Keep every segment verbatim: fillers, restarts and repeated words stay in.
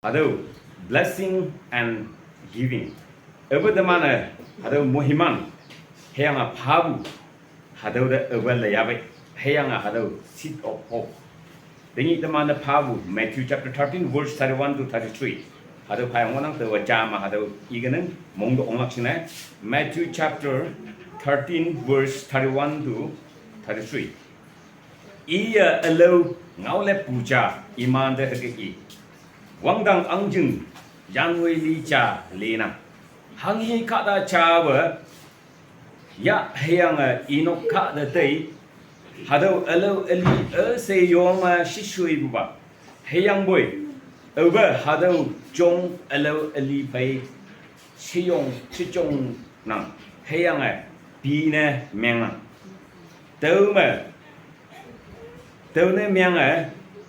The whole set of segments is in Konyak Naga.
Hatüo blessing and giving. Aope teman-e hatüo moiman hüyange phapu, hatüo te aope leyapei. Hüyange hatüo seed of hope. Tenyih teman-e phapu Matthew chapter thirteen verse thirty-one to thirty-three. Hatüo phayang ngohnang, taowa ja me hatüo ikenang mong te onglak jingne. Matthew chapter thirteen verse thirty-one to thirty-three. Iye ülao ngaoleppu ja imante hüke i: Wangdang ahngjing yanwoi li ja linang. Hanghi kahta jawe yah hüyange inok kahte tei, hatüo ülao üli üshei yonge shishoipupa. Hüyangpoi aope hatüo jong ülao üli phei sheyong shejongnang, hüyange pine mengnang. Tüome, tüone menge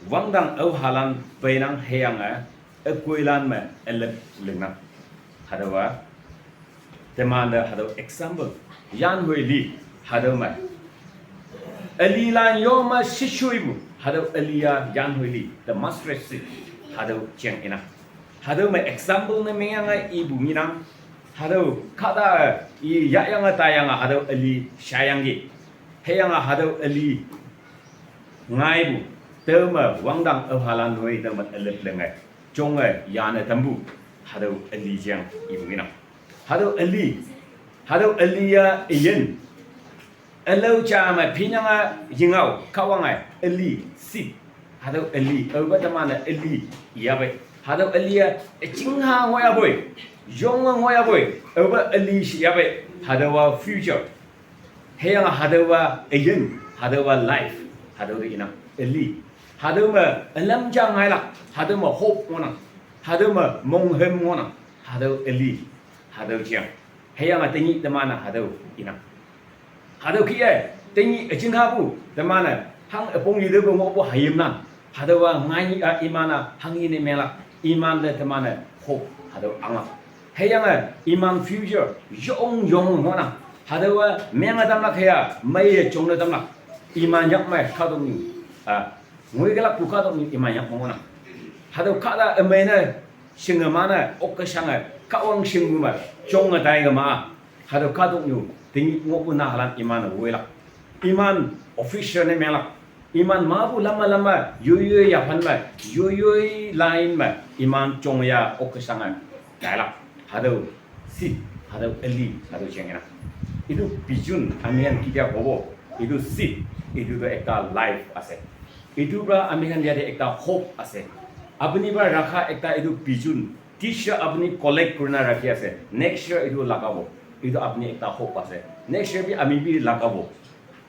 wangdang aohalan peinang hüyange ükoilan me ülep lingnang. Hatüowa temante hatüo example, yanhoi li, hatüo me ülilan yo me shishoipu, hatüo üli-a yanhoi li, the mustard seed, hatüo jeng inang. Hatüo me example ne mengyange ipu ngenang. Hatüo kahta i yahyange taiyange hatüo üli shayangki. Hüyange hatüo üli ngaipu, tüome wangdang aohalan noi tüome ülep linge, jonge yane tampu, hatüo üli jeng ipu ngenang. Hatüo üli, hatüo üli-a üyin ülao ja me phinyange yengao Kahwange üli, seed. Hatüo üli, aope teman-e üli iyapei. Hatüo üli-a üjingha ngohyapoi, yonge ngohyapoi, aope üli shiyapei. Hatüowa future. Hüyange hatüowa üyin, hatüowa life, hatüo te inang üli. Hatüo me ülam ja ngailak, hatüo me hope ngohnang, hatüo me monghüm ngohnang, hatüo üli, hatüo jeng. Hüyange tenyih teman-e hatüo inang. Hatüo kih-e, tenyih üjinghapu teman-e hang üpong yitepu ngohpu hayimlan, hatüowa ngai-a iman-a hanghi ne menglak, imante teman-e hope hatüo anglak. Hüyange iman future yong yong ngohnang. Hatüowa menge tamlak hüya, meiye jongne tamlak. Iman yak me kahtoknyu, a, ngoikelakpu kahtoknyu iman yak me ngohnang. Hatüo kahta ümei ne shinge mane okke shange Kahwang shingpu me jonge taike ma. Hatüo kahtoknyu tenyih ngohpu nahalan iman-e woilak. Iman officer ne menglak. Iman mapu lam me lam me, yoiyoi yaphan me, yoiyoi line me, iman jongya okke shange tailak. Hatüo seed, hatüo üli, hatüo jeng inang. Etu bijun ami khan ketia hobo, etu seed, etu toh ekta life ase. Etu pra ami khan yate ekta hope ase. Apuni pra rakha ekta etu bijun, this year apuni collect kurina rakhi ase, next year etu lagabo. Etu apuni ekta hope ase. Next year bi ami bi lagabo.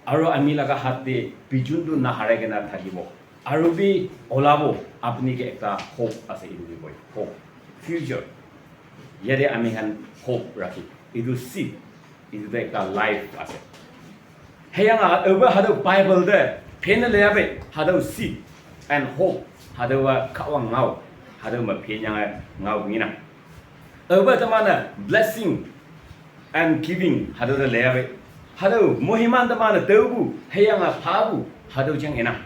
Aru ami laga hath te bijun tu naharai kena thakibo. Aru bi olabo, apuni ke ekta hope ase, etu ke koi, hope, future. Yate ami khan hope rakhi, etu seed, etu te ekta life ase. Hüyange aope hatüo Bible te phen le yapei, hatüo seed and hope, hatüowa Kahwang ngao, hatüo me phenyange ngao ngenang. Aope teman-e blessing and giving, hatüo te le yapei. Hatüo moiman teman-e taopu, hüyange phapu, hatüo jeng inang.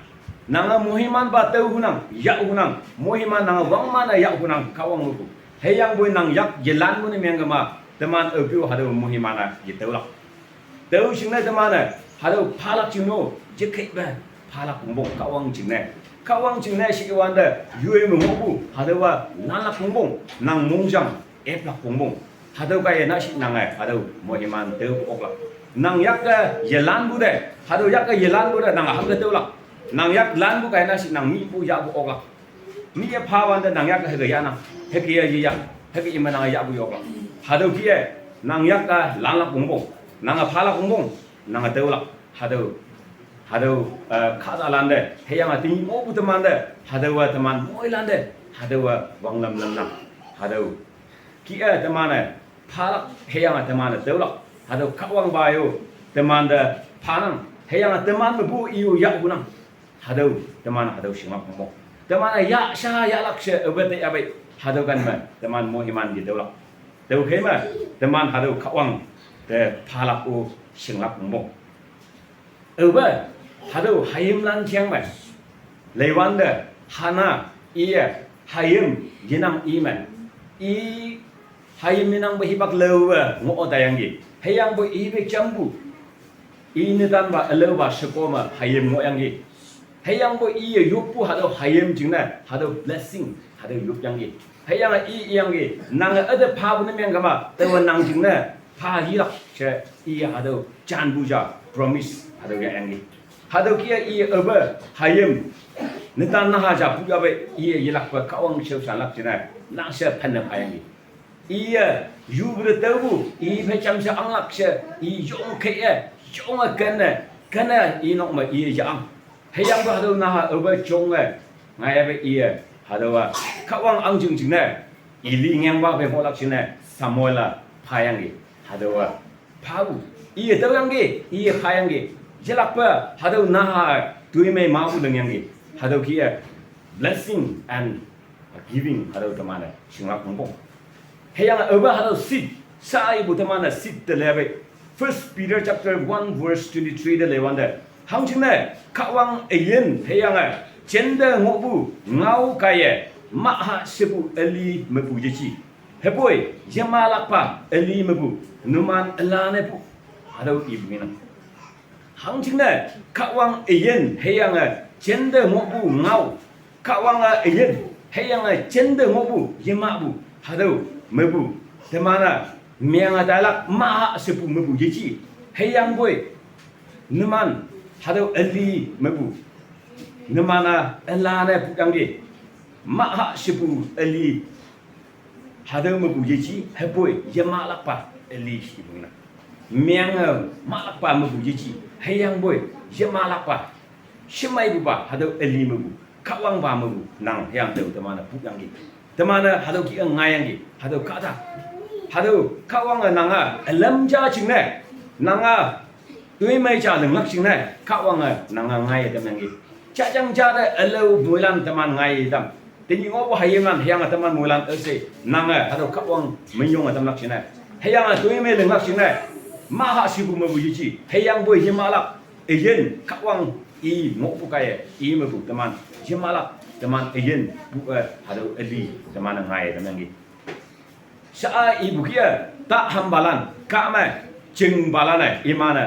Nange moiman pa tao hunang, yah hunang, moiman nange wangman-e yah hunang, Kahwang mepu. Hüyangpoi nang yak yelanpu ne mengkema, teman aope-o hatüo moiman-a yetüolak. Tao jingne teman-e hatüo phalak jing-o, jekhepe phalak pongpong Kahwang jingne. Kahwang jingne shiwante, yoi me ngohpu hatüowa lanlak pongpong, nang mongjang eplak pongpong. Hatüo kaiye nashi nange hatüo moiman tao oklak. Nang yakke yelanpu te, hatüo yakke yelanpu te nang hangke tüolak. Nang yak lanpu kaiye nashi nang mipu yahpu oklak. Mi-e phawante nang yak hüke yahnang, hüke ya yeya, hüke iman nange yahpu yoklak. Hatüo kih-e, nang yak-a lanlak pongpong, nange phalak pongpong, nange tüolak. Hatüo, hatüo, eh, kahtalante, hüyange tenyih ngohpu temante, hatüowa teman moilante, hatüowa wanglam lamnang. Hatüo kih-e teman-e phalak, hüyange teman-e tüolak. Hatüo Kahwangpa-o temante phanang, hüyange teman mepu i-o yahhunang. Hatüo, teman hatüo shinglak pongpong. Teman-e yah sha yahlak she aope te yapei. Hatüo kan me teman moiman yetüolak. Tüokhei me teman hatüo Kahwang te phalak-o shinglak pongpong. Aope hatüo hayimlan jeng me leiwante, Hana, iye hayim yenang ime. I hayim yenangpe hipak laowe ngoh-o tayangki. Hüyangpoi ipe jampu, i netanpa ülaopa shekome hayim ngohyangki. Hüyangpoi iye yoppu hatüo hayim jingne hatüo blessing hatüo yopyangki. Hüyange i iyangki, nange üte phapu ne mengkema, taowe nang jingne pha yilak she, iye hatüo janpu ja promise hatüo yayangki. Hatüo kih-e iye aope hayim netan naha ja puyape iye yelakpe Kahwang shaoshanlak jingne, nang she phenne phayangki. Iye yupu te taopu, i phei jamshe anglak she, i yong kei-e, yonge kenne, kenne i nok me iye yang. Hüyangpoi hatüo naha aope jonge ngaiyape iye, hatüowa Kahwang ahngching jingne, Eli ngengpa phei ngohlak jingne, Samuel-a phayangki. Hatüowa phapu, iye tüoyangki, iye phayangki. Yelakpe hatüo naha toimei mapu lingyangki. Hatüo kih-e blessing and giving hatüo teman-e shinglak pongpong. Hüyange aope hatüo seed, sha ipu teman-e seed te leipe. First Peter chapter one verse twenty-three te leiwante, hangjingne Kahwang üyin hüyange jente ngohpu ngao kaiye maha shepu üli mepu yeji, hüpoi yemalakpa üli mepu numan ülanepu, hatüo ipu ngenang. Hangjingne Kahwang üyin hüyange jente ngohpu ngao, Kahwange üyin hüyange jente ngohpu yemapu hatüo mepu, teman-a menge tailak maha shepu mepu yeji. Hüyangpoi numan hatüo üli mepu, numan-a ülane puyangki, maha shepu üli hatüo mepu yeji, hüpoi yemalakpa üli ipu ngenang. Menge mahlakpa mepu yeji, hüyangpoi yemalakpa shemeipupa hatüo üli mepu, Kahwangpa mepu nang hüyang tao teman-e puyangki. Teman-e hatüo kih-e ngaiyangki, hatüo kahta. Hatüo Kahwange nanga ülam ja jingne, nanga toimei ja linglak jingne, Kahwange nanga ngaiye tamyangki. Jajang ja te ülao moilan teman ngaiye tam. Tenyih ngohpu hayimlan hüyange teman moilan üshei, nange hatüo Kahwang minyong-e tamlak jingne, hüyange toimei linglak jingne, maha shepu mepu yeji, hüyangpoi yemahlak üyin Kahwang i ngohpu kaiye i mepu teman yemahlak, teman üyin pu-e hatüo üli teman-e ngaiye tamyangki. Sha-a ipu kih-e, ta hampalan, kah me, chingpalan-e iman-e,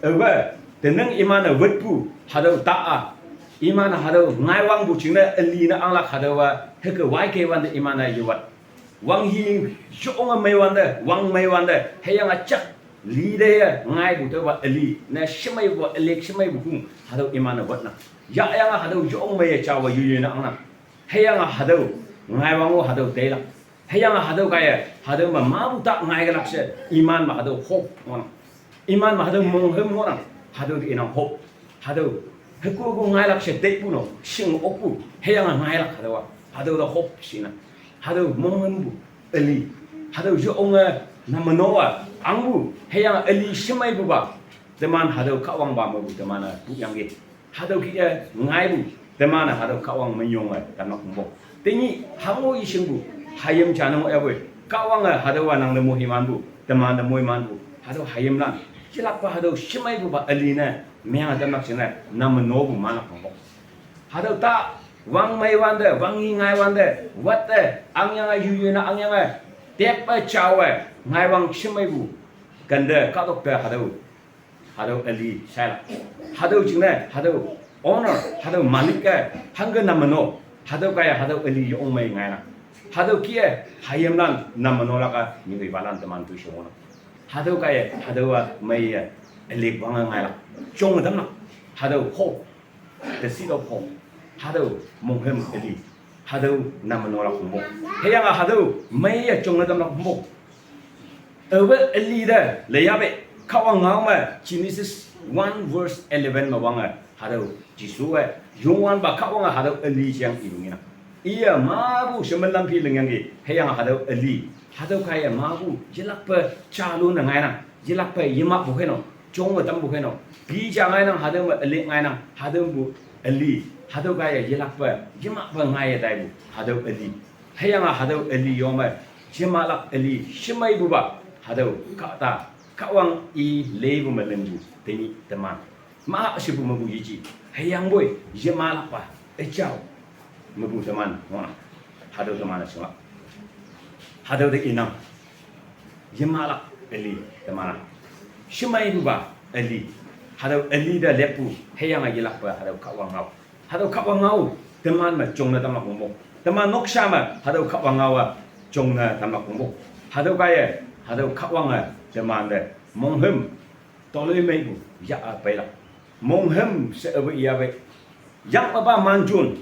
aope, tening iman-e wetpu hatüo ta-a, iman-e hatüo ngaiwangpu jingne üli ne anglak hatüowa hüke waikei wante iman-e yewat. Wanghi yonge meiwante, wang meiwante, hüyange jak li te-e ngaipu taopa üli ne shemeipu, ülick shemeipu kong hatüo iman-e wetnang. Yahyange hatüo yong meiye jawe yuye ne angnang. Hüyange hatüo ngaiwang-o hatüo teilak. Hüyange hatüo kaiye hatüo me mapu ta ngaikelak she, iman me hatüo hope ngohnang. Iman me hatüo monghüm ngohnang. Hatüo te inang hope. Hatüo hükuku ngailak she teipu no, shing okpu, hüyange ngailak hatüowa, hatüo te hope shinang. Hatüo monghümpu üli, hatüo yonge nameno-a angpu hüyange üli shemeipupa, teman hatüo Kahwangpa mepu teman-e puyangki. Hatüo kih-e ngaipu, teman-e hatüo Kahwang minyong-e tamlak pongpong. Tenyih hango yeshingpu hayim ja ne ngohyapoi, Kahwange hatüowa nang te moimanpu, teman te moimanpu hatüo hayimlan, yelakpa hatüo shemeipupa üli ne menge tamlak jingne namenopu manlak pongpong. Hatüo ta wang meiwante, wanghi ngaiwante, watte, angyange yuye ne angyange, teppe jawe, ngaiwang shemeipu, kente kahtok te hatüo, hatüo üli shailak. Hatüo jingne hatüo owner, hatüo malik-e hangke nameno, hatüo kaiye hatüo üli yong mei ngainang. Hatüo kih-e hayimlan namenolak-a nyoipalan teman toishao ngohnang. Hatüo kaiye hatüowa meiye ülick wange ngailak, jonge tamlak. Hatüo hope, the seed of hope, hatüo monghüm üli, hatüo namenolak pongpong. Hüyange hatüo meiye jonge tamlak pongpong. Aope üli te leiyape, Kahwang ngao me Genesis one verse eleven me wange hatüo Jesu-e, Youngwanpa Kahwange hatüo üli jeng ipu ngenang. Iye mapu shemen lam phi lingyangki, hüyange hatüo üli, hatüo kaiye mapu yelakpe jalu ne ngainang, yelakpe yemahpu kei no, jonge tampu kei no, pi ja ngainang, hatüo me ülick ngainang, hatüopu üli, hatüo kaiye yelakpe yemahpe ngaiye taipu hatüo üli. Hüyange hatüo üli yong me, yemahlak üli shemeipupa, hatüo kahta, Kahwang i leipu me lingpu tenyih teman maha shepu mepu yeji, hüyangpoi yemahlakpa üjao mepu teman ngohnang. Hatüo teman-e shinglak. Hatüo te inang. Yemahlak üli teman-a. Shemeipupa üli. Hatüo üli te leppu hüyange yelakpe hatüo Kahwang ngao. Hatüo Kahwang ngao teman me jongne tamlak wongpong. Teman noksha me hatüo Kahwang ngao-a jongne tamlak wongpong. Hatüo kaiye, hatüo Kahwange temante monghüm toloimeipu yah-a peilak. Monghüm she üpe iya pei. Yangmepa manjon,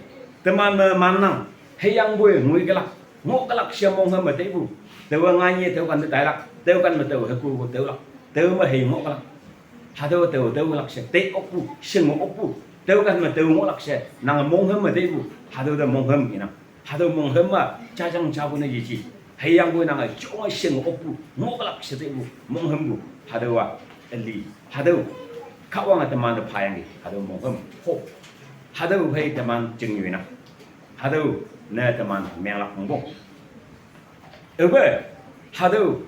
teman me mannang, hüyangpoi ngoikelak, ngohkelak she monghüm me teipu. Taowe nganye tüo kante tailak, tüo kan me tao hüku tüolak, tao me hei ngohkelak. Hatüo tao tüolak she tei okpu, shing okpu, tüo kan me tao ngohlak she nange monghüm me teipu. Hatüo te monghüm inang. Hatüo monghüm-a jajang japu ne yeji. Hüyangpoi nange jonge shing okpu, ngohlak she teipu monghümpu. Hatüowa üli. Hatüo Kahwange temante phayangki. Hatüo monghüm, hope. Hatüo phei teman chingnyoinang. Hatüo ne teman menglak wongpong. Üpe, hatüo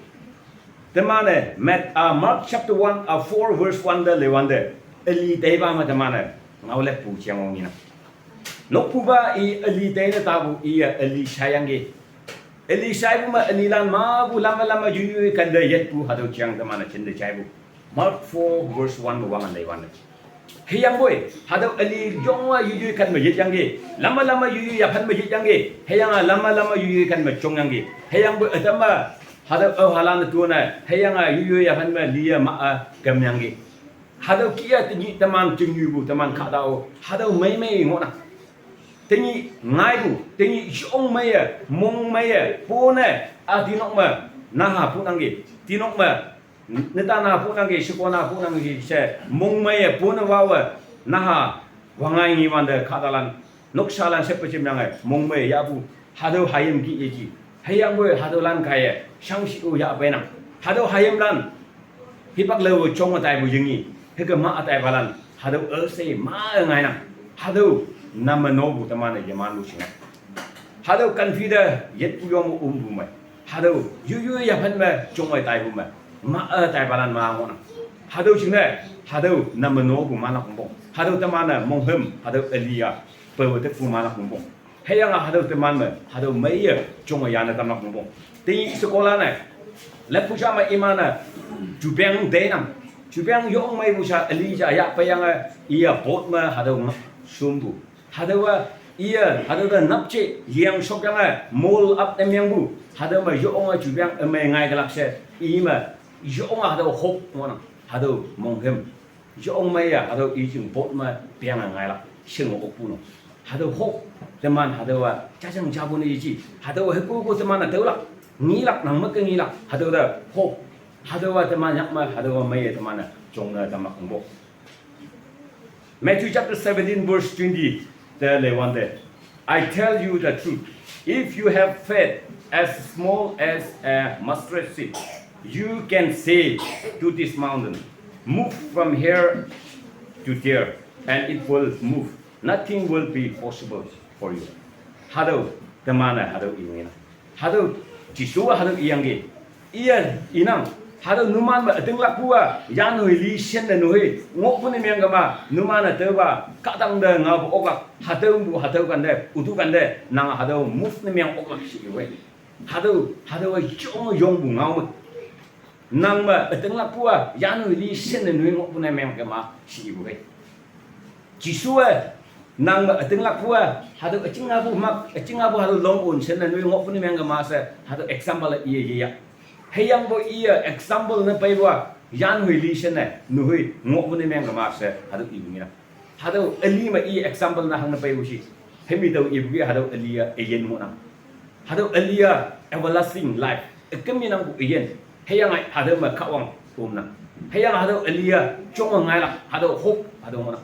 teman-e Mat-, ah, Mark chapter one, ah, four verse one te leiwante, üli teipa me teman-e ngaoleppu jeang-o ngenang. Nokpupa i üli teine tapu iye üli shayangki. Üli shaipu me ülilan mapu lamme lamme yoiyoi kante yetpu hatüo jeang teman-e jinte jaipu. Mark four verse one me wange leiwante. Hüyangpoi, hatüo üli yonge yoiyoi kan me yetyangki. Lamme lamme yoiyoi yaphan me yetyangki. Hüyange lamme lamme yoiyoi kan me jongyangki. Hüyangpoi ütam me, hatüo aohalan-e tone, hüyange yoiyoi yaphan me liye ma-a kemyangki. Hatüo kih-a tenyih teman chingnyoipu teman kahta-o. Hatüo meimei ngohnang. Tenyih ngaipu, tenyih yong meiye, mong meiye, pone, a tinok me, naha punangki, tinok me, netan-a punangki, shekon-a punangki she, mong meiye, pone wawe, naha, wangngai ngiwante kahtalan, nokshalan shepe jemyange, mong mei yahpu, hatüo hayim kih yeji. Hüyangpoi hatüolan kaiye, shangshi-o yah peinang. Hatüo hayimlan, hipak lewe jonge taipu yingi, hüke ma-a taipalan, hatüo üshei ma-e ngainang. Hatüo namme nopu teman-e yemanpu shingnang. Hatüo kanfi te yetpu yong ompu me. Hatüo yoiyoi yaphan me jonge taipu me. Ma-e taipalan ma ngohnang. Hatüo jingne, hatüo namme nopu manlak wongpong. Hatüo teman-e monghüm, hatüo üli-a, pewe tepu manlak wongpong. Hüyange hatüo teman me, hatüo meiye, jonge yane tamlak wongpong. Tenyih shekolan-e, leppu ja me iman-e, jupeng teinang. Jupeng yong meipu sha üli ja yahpeiyange, iye boat me hatüo nge shunpu. Hatüowa, iye, hatüo te napje, yeng shokyange, mol ap ne mengpu. Hatüo me yonge jupeng ümei ngaikelak she, i me, yonge hatüo hope ngohnang, hatüo monghüm. Yong meiye, hatüo i jing boat me, peange ngailak, shinge okpu no. Hatüo hope, teman hatüowa, jajang japu ne yeji. Hatüowa hükuku teman-e tüolak, ngelak nang meke ngelak, hatüo te hope. Hatüowa teman yak me, hatüowa meiye teman-e, jongne tamlak wongpong. Matthew chapter seventeen verse twenty te leiwante, I tell you the truth, if you have faith as small as a mustard seed, you can say to this mountain, move from here to there, and it will move. Nothing will be possible for you. Hatüo, teman-e hatüo inang. Hatüo, Jesu-a hatüo iyangki. Iye inang, hatüo numan me ütinglakpu-a, yanhoi li shinne nuhoi, ngohpu ne mengkema, numan-e tüopa, kahtang te ngaopu oklak, hatüopu, hatüo kante, utu kante, nang hatüo move ne meng oklak she iwe. Hatüo, hatüowa yong yongpu ngao me. Nang me ütinglakpu-a, yanhoi li shinne nuhoi ngohpu ne mengkema she ipu kei. Jesu-e, nang me ütinglakpu-a, hatüo üjingapu mak, üjingapu hatüo long on shinne nuhoi ngohpu ne mengkema she, hatüo example iye yeya. Hüyangpoi iye example ne peipu-a, yanhoi li shinne nuhoi ngohpu ne mengkema she, hatüo ipu ngenang. Hatüo üli me i example ne hangne peipu shi. Hümi tao ipu ki hatüo üli-a üyin ngohnang. Hatüo üli-a everlasting life. Üküm yenangpu üyin. Hüyange hatüo me Kahwang omnang. Hüyange hatüo üli-a jonge ngailak. Hatüo hope. Hatüo ngohnang.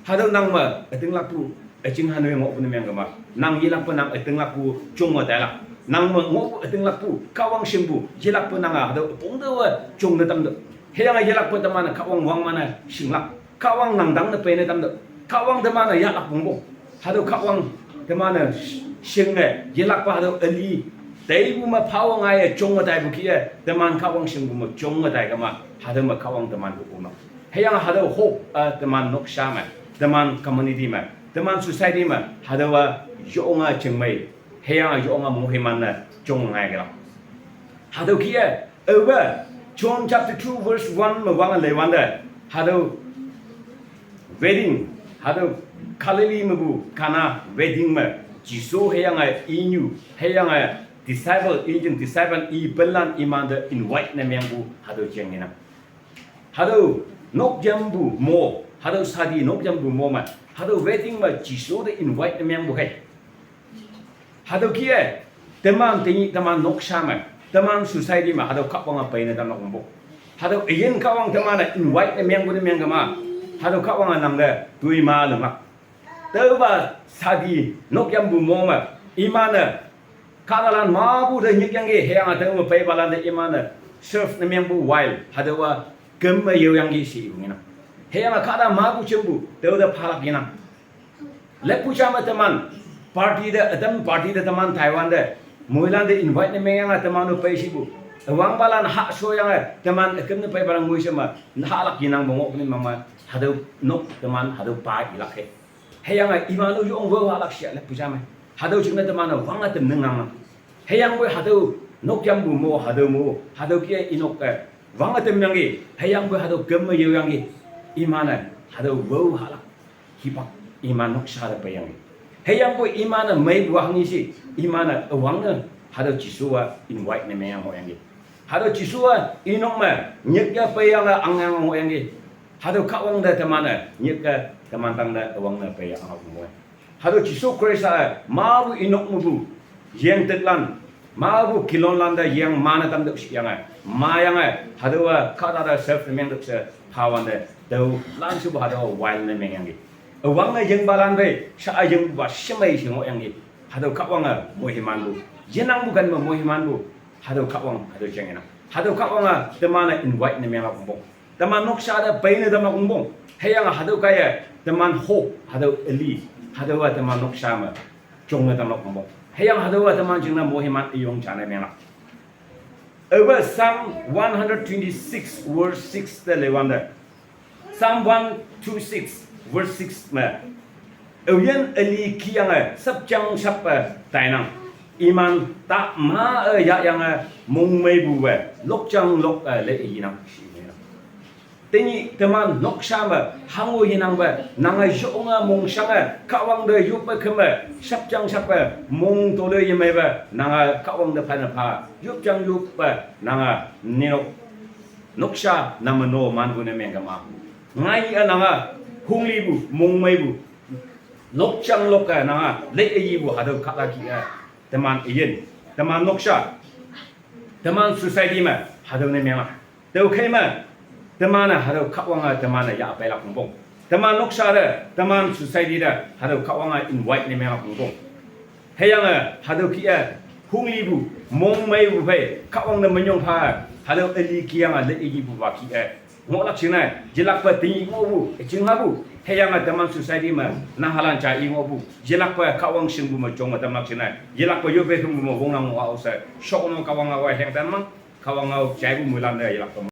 Hatüo nang me ütinglakpu üjing hanoi ngohpu ne mengkema. Nang yelakpe nang ütinglakpu jonge tailak. Nang me ngohpu ütinglakpu Kahwang shingpu yelakpe nange hatüo üpong taowe jongne tamtüoh. Hüyange yelakpe teman-e Kahwang wangman-e shinglak. Kahwang nang tangte peine tamtüoh. Kahwang teman-e yahlak wongpong. Hatüo Kahwang teman-e shinge yelakpa hatüo üli. Teipu me phawa ngaiye jonge taipu kih-e teman Kahwang shingpu me jonge taikema. Hatüo me Kahwang teman-e omnang. Hüyange hatüo hope-a teman noksha me, teman community me, teman society me, hatüowa yonge jingmei Hüyange yonge moiman ne jong ngai kelak. Hatüo kih-e, aope, John chapter two verse one me wange leiwante, hatüo wedding, hatüo Galilee mepu Cana wedding me, Jesu hüyange inyu, hüyange disciple, i jing disciple i penlan imante invite ne mengpu, hatüo jeng inang. Hatüo nok yampu mo, hatüo sadi nok yampu mo me, hatüo wedding me Jesu te invite ne mengpu hei. Hatüo kih-e, teman tenyih teman noksa me, teman society me, hatüo Kahwange peine tamlak ongpo. Hatüo üyin Kahwang teman-e invite ne mengpu ne mengkema, hatüo Kahwange nangte toima linglak. Taopa sadi nok yampu mo me, iman-e, kahtalan mapu te nyikyangki, hüyange tao me peipalante iman-e, serve ne mengpu while, hatüowa, küm me yeoyangki she ipu ngenang. Hüyange kahta mapu jempu, tao te phalak yenang. Leppu ja me teman, party te, ütam party te teman Taiwan te, moilante invite ne mengyange teman-o peishipu. Üwangpalan hah shoyange, teman üküm ne peipalan ngoi she me, hahlak yenangpu ngoh ni mama, hatüo nok teman, hatüo pa ilak he. Hüyange iman-o yong wao hahlak she leppu ja me. Hatüo jingne teman-e wange tem ne ngang. Hüyangpoi hatüo nok yampu mo, hatüo mo, hatüo kih-e inok-e, wange tem yangki, hüyangpoi hatüo küm me yeoyangki, iman-e, hatüo wao hahlak, hipak, iman noksa te peiyangki. Hüyangpoi iman-e meipu hanghi she, iman-e üwangne, hatüo Jesu-a invite ne mengyang ngohyangki. Hatüo Jesu-a inok me, nyik ya peiyange angyang ngohyangki. Hatüo Kahwang te teman-e, nyik-e, teman tangte üwangne peiyange ngohyang. Hatüo Jesu Khrista-e, mapu inok mepu, yeng teklan, mapu kilonlan te yeng mane tamtüoh shiyange, mayange, hatüowa kahta te serve ne mengtüoh she, phawante, tao, lanshepu hatüo while ne mengyangki. Üwangne yengpalan phei, sha-a yengpupa shemei she ngohyangki. Hatüo Kahwange moimanpu. Yenangpu ken me moimanpu. Hatüo Kahwang, hatüo jeng inang. Hatüo Kahwange teman-e invite ne menglak ongpong. Teman noksa te peine tamlak ongpong. Hüyange hatüo kaiye, teman hope, hatüo üli, hatüowa teman noksa me, jongne tamlak ongpong. Hüyange hatüowa teman jingne moiman üyong jane menglak. Aope Psalm one hundred twenty-six verse six te leiwante. Psalm one two six verse six me. Aoyin üli kiyange, shapjang shappe tainang. Iman ta ma-e yahyange, mongmeipuwe, lokjang lok-e le inang. Tenyih teman noksa me, hango yenangpe, nange yonge mongshange, Kahwang te yoppe keme, shapjang shappe, mong tole yemeipe, nange Kahwang te phane pha, yopjang yoppe, nange ninok, noksa name no manpu ne mengkema. Ngai-a nange, honglipu, mongmeipu, lokjang lok-e nange, lei-e yipu hatüo kahta kih-e, teman üyin, teman noksa, teman society me, hatüo ne menglak. Tüokhei me, teman-e hatüo Kahwange teman-e yahpeilak ongpong. Teman noksa te, teman society te, hatüo Kahwange invite ne menglak ongpong. Hüyange, hatüo kih-e, honglipu, mongmeipu phei, Kahwang te minyong pha, hatüo üli kiyange le ipupa kih-e. Ngohlak jingne, yelakpe tenyih ngohpu, jinghapu, hüyange teman society me, nahalan ja i ngohpu, yelakpe Kahwang shingpu me jonge tamlak jingne, yelakpe yoppe hümpu me wongnang ngoh-a she, shokno Kahwang-a wa hengtanmang, Kahwang-a jaipu moilan te yelakpe